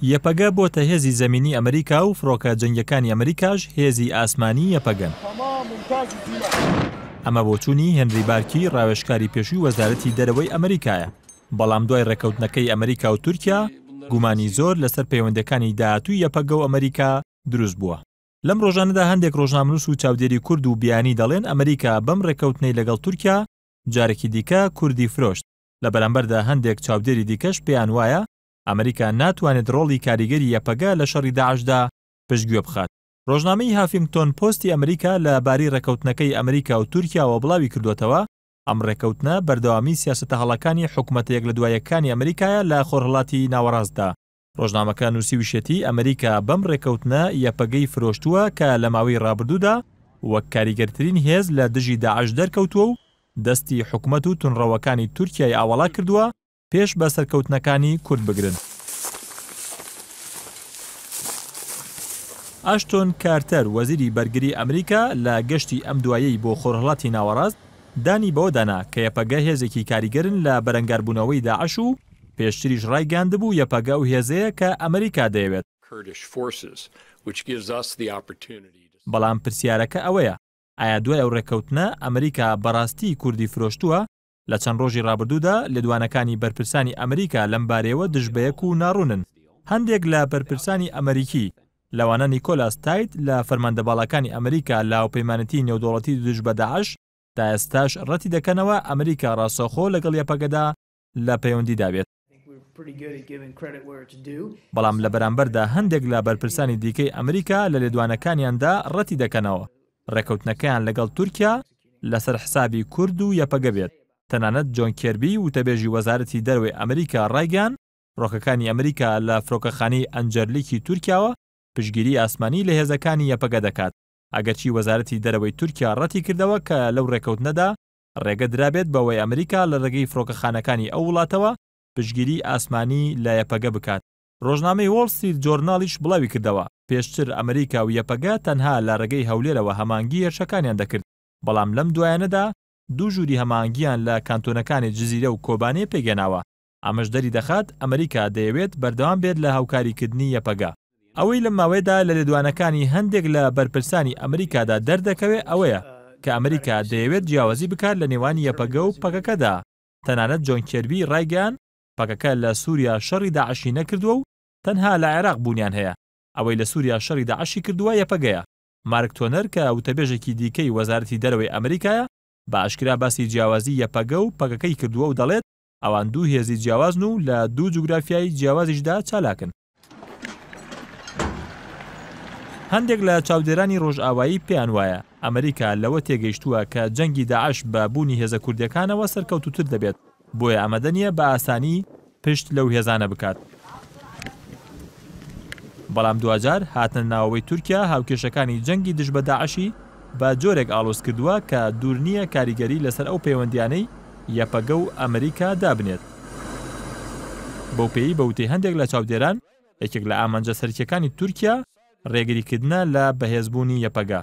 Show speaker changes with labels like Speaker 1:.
Speaker 1: یەپەگە بۆتە هێزی زەمینی ئەمریکا و فڕۆکە جەنگیەکانی ئەمریکاش هێزی ئاسمانی یەپەگەن. ئەمە بۆچوونی هێنری بارکی ڕاوێژکاری پێشووی وەزارەتی دەرەوەی ئەمریکایە. بەڵام دوای ڕێککەوتنەکەی ئەمریکا و تورکیا، گومانی زۆر لەسەر پەیوەندیەکانی داهاتووی یەپەگە و ئەمریکا دروست بووە. لەم ڕۆژانەدا هەندێک ڕۆژنامەنووس و چاودێری کورد و بیانی دەڵێن ئەمریکا بەم ڕێککەوتنەی لەگەڵ تورکیا جارێکی دیکە کوردی فرۆشت، لە بەرامبەردا هەندێک چاودێری دیکەش پێیان وایە ئەمریکا ناتوانێت ڕۆڵی کاریگەری یەپەگە لە شەڕی داعشدا پشتگوێ بخات. ڕۆژنامەی هافینگتۆن پۆستی ئەمریکا لە بارەی ڕێککەوتنەکەی ئەمریکا و تورکیاوە بڵاوی کردووەتەوە، ئەم ڕێککەوتنە بەردەوامی سیاسەتە هەڵەکانی حکومەتە یەک لە دوا یەکەکانی ئەمریکایە لە خۆرهەڵاتی ناوەڕاستدا. ڕۆژنامەکە نووسیویشیەتی، ئەمریکا بەم ڕێککەوتنە یەپەگەی فرۆشتووە کە لە ماوەی ڕابردوودا وەک کاریگەرترین هێز لە دژی داعش دەرکەوتووە و دەستی حکومەت و توندڕەوەکانی تورکیای ئاوەڵا کردووە پێش بە سەرکەوتنەکانی کورد بگرن. ئاشتۆن کارتەر، وەزیری بەرگری ئەمریکا لە گەشتی ئەم دوایەی بۆ خۆرهەڵاتی ناوەڕاست دانی بەوەدا نا کە یەپەگە هێزێکی کاریگەرن لە بەرەنگاربوونەوەی داعش و پێشتریش ڕایگەیاندبوو یەپەگە ئەو هێزەیە کە ئەمریکا دەیەوێت. بەڵام پرسیارەکە ئەوەیە ئایا دوای ئەو ڕێککەوتنە ئەمریکا بەڕاستی کوردی فرۆشتووە؟ لە چەند ڕۆژی ڕابردوودا لێدوانەکانی بەرپرسانی ئەمریکا لەم بارەیەوە دژبەیەک و ناڕوونن. هەندێک لە بەرپرسانی ئەمریکی، لەوانە نیکۆلاس تایت لە فەرماندە باڵاکانی ئەمریکا لە هاوپەیمانێتی نێودەوڵەتی دژ بە داعش، تا ئێستاش ڕەتی دەکەنەوە ئەمریکا ڕاستەوخۆ لەگەڵ یەپەگەدا لە پەیوەندیدا بێت. بەڵام لە بەرامبەردا هەندێک لە بەرپرسانی دیکەی ئەمریکا لە لێدوانەکانیاندا ڕەتی دەکەنەوە ڕێکەوتنەکەیان لەگەڵ تورکیا لەسەر حسابی کورد و یەپەگە بێت. تەنانەت جۆن کێربی وتەبێژی وەزارەتی دەرەوەی ئەمریکا ڕایگەیاند فڕۆکەکانی ئەمریکا لە فرۆکەخانەی ئەنجەرلیکی تورکیاوە پشتگیری ئاسمانی لە هێزەکانی یەپەگە دەکات، ئەگەرچی وەزارەتی دەرەوەی تورکیا ڕەتی کردەوە کە لەو ڕێکەوتنەدا ڕێگە درابێت بەوەی ئەمریکا لە ڕێگەی فڕۆکەخانەکانی ئەو وڵاتەوە پشتگیری ئاسمانی لە یەپەگە بکات. ڕۆژنامەی وۆڵ ستریت جۆرناڵیش بڵاویکردەوە، پێشتر ئەمریکا و یەپەگە تەنها لە ڕێگەی هەولێرەوە هەماهەنگی هێرشەکانیان دەکرد، بەڵام لەم دوایانەدا دوو ژووری هەماهەنگییان لە کانتۆنەکانی جزیرە و کۆبانێ پێکهێناوە، ئەمەش دەریدەخات ئەمریکا دەیەوێت بەردەوام بێت لە هاوکاریکردنی یەپەگە. ئەوەی لەم ماوەیەدا لە لێدوانەکانی هەندێک لە بەرپرسانی ئەمریکادا دەردەکەوێ ئەوەیە کە ئەمریکا دەیەوێت جیاوازی بکات لە نێوان یەپەگە و پەکەکەدا، تەنانەت جۆن کێربی ڕایگەیاند پەکەکە لە سوریا شەڕی داعشی نەکردووە و تەنها لە عێراق بوونیان هەیە، ئەوەی لە سوریا شەڕی داعشی کردووە یەپەگەیە. مارک تۆنەر کە وتەبێژێکی دیکەی وەزارەتی دەرەوەی ئەمریکایە بە ئاشکرا باسی جیاوازی یەپەگە و پەکەکەی کردووە و دەڵێت ئەوان دوو هێزی جیاوازن و لە دوو جوگرافیای جیاوازیشدا چالاکن. هەندێک لە چاودێرانی ڕۆژئاوایی پێیان وایە، ئەمریکا لەوە تێگەیشتووە کە جەنگی داعش بە بوونی هێزە کوردییەکانەوە سەرکەوتووتر دەبێت، بۆیە ئامادە نییە بە ئاسانی پشت لەو هێزانە بکات. بەڵام دواجار هاتنە ناوەوەی تورکیا هاوکێشەکانی جەنگی دژ بە داعشی بە جۆرێک ئاڵۆز کردووە کە دوور نییە کاریگەری لەسەر ئەو پەیوەندییانەی یەپەگە و ئەمریکا دابنێت. بەوپێیەی بە وتەی هەندێک لە چاودێران، یەکێک لە ئامانجە سەرکییەکانی تورکیا رێگریکردنە لە بەهێزبوونی یەپەگە.